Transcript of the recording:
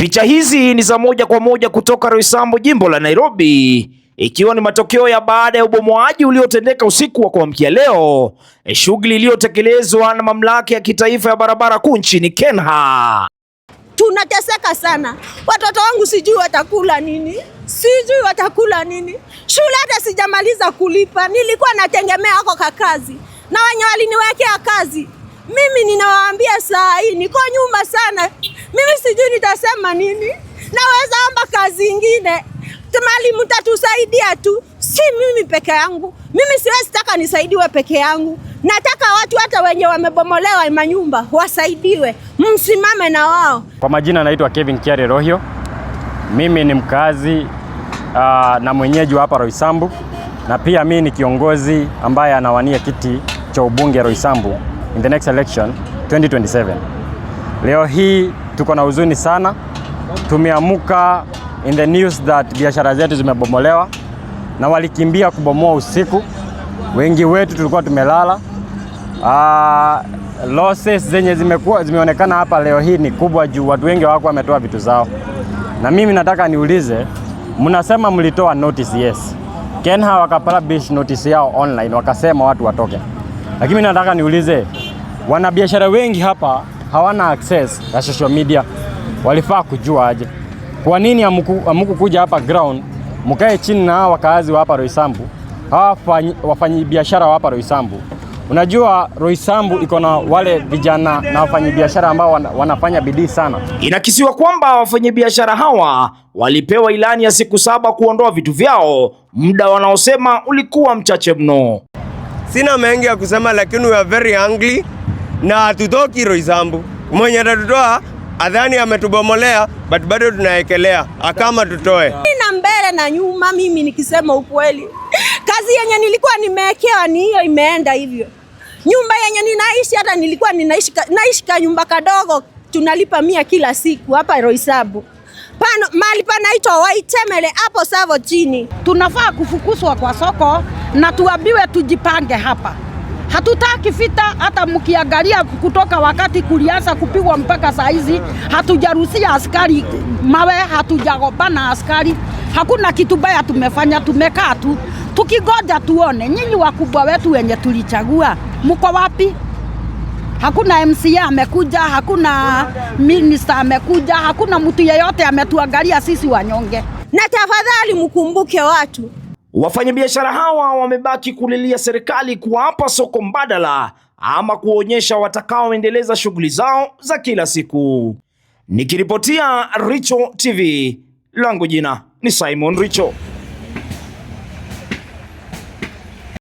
Picha hizi ni za moja kwa moja kutoka Roysambu, jimbo la Nairobi, ikiwa ni matokeo ya baada ya ubomoaji uliotendeka usiku wa kuamkia leo, shughuli iliyotekelezwa na mamlaka ya kitaifa ya barabara kuu nchini KENHA. Tunateseka sana, watoto wangu sijui watakula nini, sijui watakula nini. Shule hata sijamaliza kulipa, nilikuwa nategemea hako kakazi na wenye waliniwekea kazi. Mimi ninawaambia saa hii niko nyuma sana, mimi sijui nitasema nini. Naweza omba kazi ingine mali mtatusaidia tu, si mimi peke yangu. Mimi siwezi taka nisaidiwe peke yangu, nataka watu hata wenye wamebomolewa manyumba wasaidiwe, msimame na wao. Kwa majina naitwa Kevin Kiare Rohio. Mimi ni mkazi na mwenyeji wa hapa Roysambu na pia mimi ni kiongozi ambaye anawania kiti cha ubunge Roysambu in the next election 2027. Leo hii tuko na huzuni sana, tumeamuka in the news that biashara zetu zimebomolewa na walikimbia kubomoa usiku. Wengi wetu tulikuwa tumelala. Losses zenye zimekuwa zimeonekana hapa leo hii ni kubwa juu watu wengi hawako wametoa vitu zao, na mimi nataka niulize, mnasema mlitoa notice, yes. KENHA wakapublish notice yao online wakasema watu watoke, lakini mimi nataka niulize, wanabiashara wengi hapa hawana access ya social media, walifaa kujua aje? Kwa nini hamkukuja hapa ground mkae chini na hawa wakaazi wa hapa Roysambu, hawa wafanyibiashara wa hapa Roysambu? Unajua Roysambu iko na wale vijana na wafanyibiashara ambao wanafanya bidii sana. Inakisiwa kwamba wafanyabiashara hawa walipewa ilani ya siku 7 kuondoa vitu vyao, muda wanaosema ulikuwa mchache mno. Sina mengi ya kusema, lakini we are very angry na hatutoki Roysambu. Mwenye atatutoa adhani ametubomolea, but bado tunaekelea akama tutoe. Na mbele na nyuma, mimi nikisema ukweli, kazi yenye nilikuwa nimewekewa ni hiyo, imeenda hivyo. Nyumba yenye ninaishi hata nilikuwa ninaishi naishi ka nyumba kadogo, tunalipa 100 kila siku hapa Roysambu. Pano mahali panaitwa Waitemele hapo Savo chini. Tunafaa kufukuzwa kwa soko na tuambiwe tujipange hapa. Hatutaki vita. Hata mkiangalia kutoka wakati kulianza kupigwa mpaka saa hizi hatujarusia askari mawe, hatujagombana askari, hakuna kitu baya tumefanya. Tumekaa tu tukigoja tuone. Nyinyi wakubwa wetu wenye tulichagua mko wapi? Hakuna MCA amekuja, hakuna minister amekuja, hakuna mtu yeyote ametuangalia sisi wanyonge. Na tafadhali mkumbuke watu. Wafanyabiashara hawa wamebaki kulilia serikali kuwapa soko mbadala ama kuonyesha watakaoendeleza shughuli zao za kila siku. Nikiripotia Richo TV, langu jina ni Simon Richo.